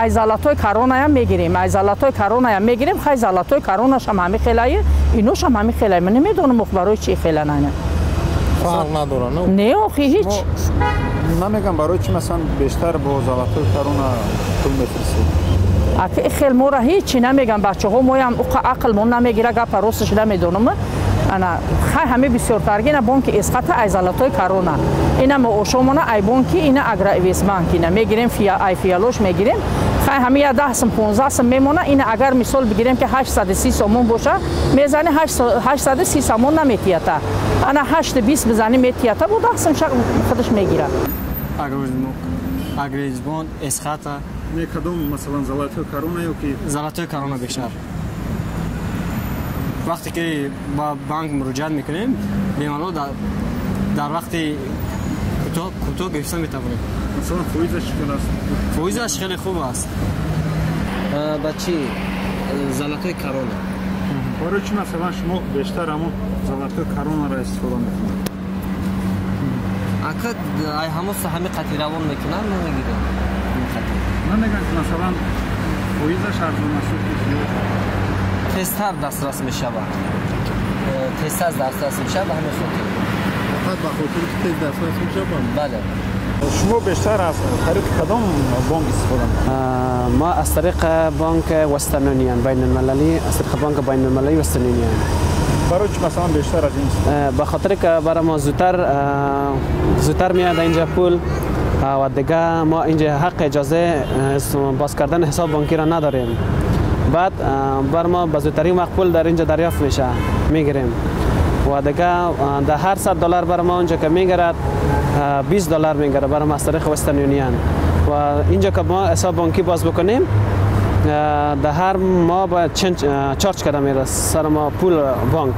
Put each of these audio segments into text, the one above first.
Ай золотой коронаям мегирем, ай золотой коронаям мегирем, хай золотой коронашам ҳами хелае, иношам ҳами хелае. Ман намедонам ох барои чӣ хела нана. Фарқ надора, не? Не, охи ҳеҷ. Намегам барои чӣ масалан бештар бо золотой корона пул мефиристед? Аки хел мора ҳеҷ намегам, бачаҳо моям ақл мон намегира, гапа росташ намедонам. Ана хай ҳами бисёртарги ина бонки Эсхата ай золотой корона. Ина маошомона ай бонки ина Агроинвестбанк ина мегирем, ай фиалош мегирем. Хай ҳами я 10 сум 15 сум мемона. Ина агар мисол бигирем ки 830 сомон боша, мезани 830 сомон наметията. Ана 820 бизани метията, бо 10 сум шак худаш мегира. Агроинвестбанк, Эсхата. Не, кадом масалан золотой корона ё ки золотой корона бештар. Вақте ки ба банк муроҷиат мекунем, бемалол дар вақти кӯтоҳ гирифта метавонем. Масалан фоизаш чӣ қадар аст? Фоизаш хеле хуб аст. Ба чӣ? Золотой корона. Барои чӣ масалан шумо бештар ҳамон золотой коронаро истифода мекунед? Ака ай ҳамон ҳами қатъи равон мекунам, намегирам. Намегӯянд ки масалан фоизаш арзон аст ё ки зиёд? Тезтар дастрас мешавад. Тезтар дастрас мешавад ба ҳамин хотир. Фақат ба хотири ки тез дастрас мешавад? Бале. Шумо бештар аз тариқи кадом бонк истифода мекунед? ما از طریق بانک وسترن یونیون بین المللی، از طریق بانک بین المللی وسترن یونیون. برای چی مثلا بیشتر از این؟ به خاطر که برای ما زودتر میاد اینجا پول و دیگه ما اینجا حق اجازه باز کردن حساب بانکی را نداریم. بعد بر ما به زودترین وقت پول در اینجا دریافت میشه، میگیریم. و دیگه در هر 100 دلار بر ما اونجا که میگیرد 20 دلار میگیره بر ما از طریق وسترن یونیون. و اینجا که ما حساب بانکی باز بکنیم در هر ما باید charge کرده میره سر ما پول بانک.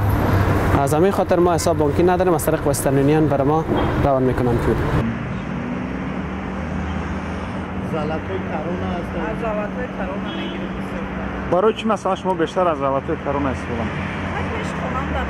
از همین خاطر ما حساب بانکی نداریم، از طریق وسترن یونیون بر ما روان میکنن پول. золотой корона аст. Аз золотой корона мегирем. Барои чӣ масалан шумо бештар аз золотой корона истифода мекунед? Пеш хонам дар